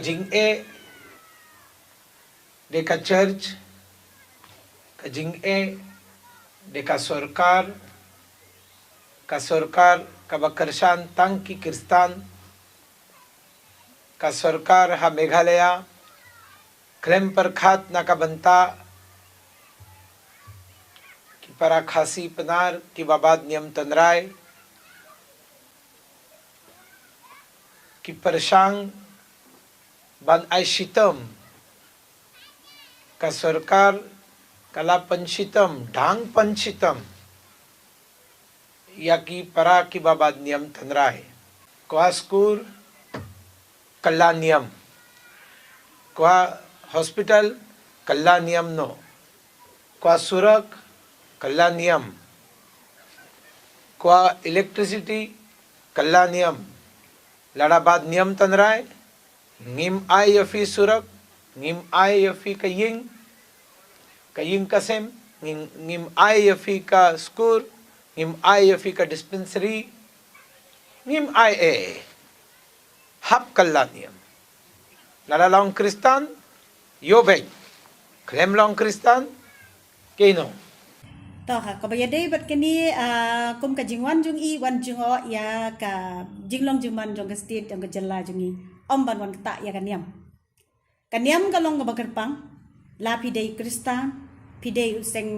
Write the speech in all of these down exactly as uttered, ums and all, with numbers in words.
Jingeh de ka church, ka jingeh de ka sorkar, ka sorkar kaba kyrshan tang ki Khristan, ka sorkar ha Meghalaya khlem pyrkhat na ka bynta ki para Khasi Pnar kiba bat niam tynrai, ki pyrshang ban ai shitom, ka sorkar ka la pynshitom, dang pynshitom ïa ki para kiba bat niam tynrai. Kwah skur, kylla niam. Kwah hospital, kylla niam noh. Kwah surak, kylla niam. Kwah electricity, kylla niam. Lada bat niam tynrai, ngim ai ïa phi surak, ngim ai ïa phi ka ïing, ka ïing ka sem, ngim, ngim ai ïa phi ka skur, ngim ai ïa phi ka dispensary, ngim ai eh. Hap kylla niam. Lada long Khristan, ïoh beit. Khlem long Khristan, kynnoh. To ha, kaba ïadei bad kane, ah, kum ka jingwan jong i, wan jngoh ïa ka jinglong jingman jong ka state, jong ka jylla jong i. Ym ban wan ktah ïa ka niam. Ka niam ka long kaba kyrpang, la phi dei Khristan, phi dei u seng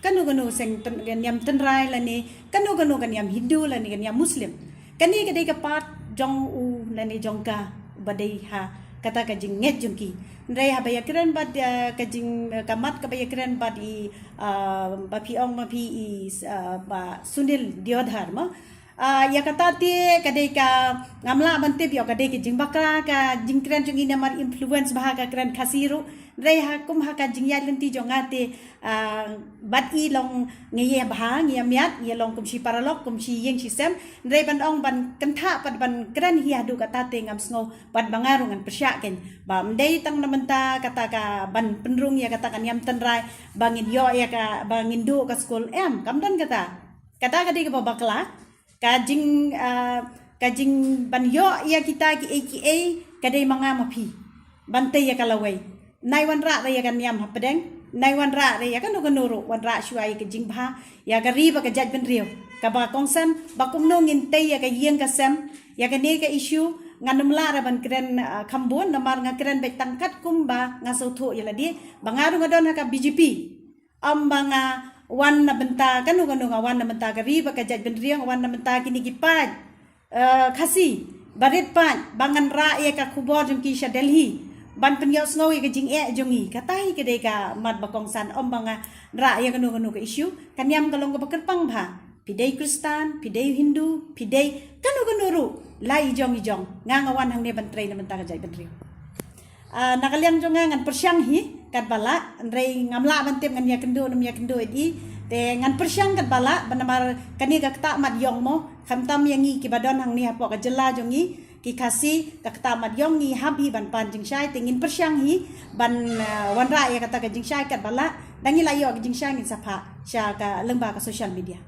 kano kano seng tyn-, niam tynrai lane kano kano ka niam Hindu lane ka niam Muslim. Kane ka dei ka part jong u lane jong ka ba dei ha kata ka jingngeit jong ki. Hynrei haba ïakren bad, eh, ka jing, eh, ka mat kaba ïakren bad i, ah, ba phi ong ma phi i, ah, ba Sunil Deodhar ma. Ah, ïa kata te ka dei ka ngam lah ban tip ïa ka dei ka jingbakla ka jingkren jong i namar influence bha ka kren Khasi ruh. Hynrei ha kum ha ka jingïaid lynti jong nga te, ah, bad i long ngi ïa bha, ngi ïa miat, ngi ïa long kum shi paralok, kum shi ïing shi sem. Hynrei ban ong ban kynthah pat ban kren hi haduh kata te ngam sngew, bad ba nga ruh ngan pyrshah kein. Ba ym dei tang na bynta kata ka ban pynrung ïa kata ka niam tynrai ba ngin ïoh ïa ka, ba ngin duh ka skul, em, kam don kata. Kata ka dei kaba bakla. Ka jing, ah, ka jing ban ïoh ïa kita kiei kiei ka dei ma nga ma phi. Ban tei ïa ka lawei. Nai wanrah re ïa ka niam hapdeng, nai wanrah re ïa kano kano ruh, wanrah shuwa ïa ka jingbha ïa ka ri bad ka jaitbynriew. Kaba kongsan ba kumno ngin tei ïa ka ïing ka sem, ïa kane ka issue ngan ym lah re ban kren, ah, kham bun namar nga kren beit tang katkum ba nga sngewthuh ïa lade ba nga ruh nga don ha ka B J P. Ym ba nga wan na bynta kano kano, nga wan na bynta ka ri bad ka jaitbynriew, nga wan na bynta kine ki paid, eh, Khasi barit paid ba ngan rah ïa ka khubor jong ki sha Delhi ban pynïohsngew ïa ka jingeh jong ngi. Kata hi ka dei ka mat ba kongsan, ym ba nga rah ïa kano kano ka issue. Ka niam ka long kaba kyrpang bha. Phi dei Khristan, phi dei Hindu, phi dei kano kano ruh, la i jong i jong. Nga nga wan hangne ban trei na bynta ka jaitbynriew. Ah, na ka liang jong nga ngan pyrshang hi katba lah, hynrei ngam lah ban tip ngan ïakynduh ne ym ïakynduh ïa i. Te ngan pyrshang katba lah, ba namar kane ka ktah mat ïong mo, khamtam ïa ngi kiba don hangne hapoh ka jylla jong ngi, ki Khasi, ka ktah mat ïong ngi hap hi ban pan jingshai, te ngin pyrshang hi ban, ah, wanrah ïa kata ka jingshai katba lah, da ngi la ïoh ka jingshai ngin sa phah sha ka lyngba ka social media.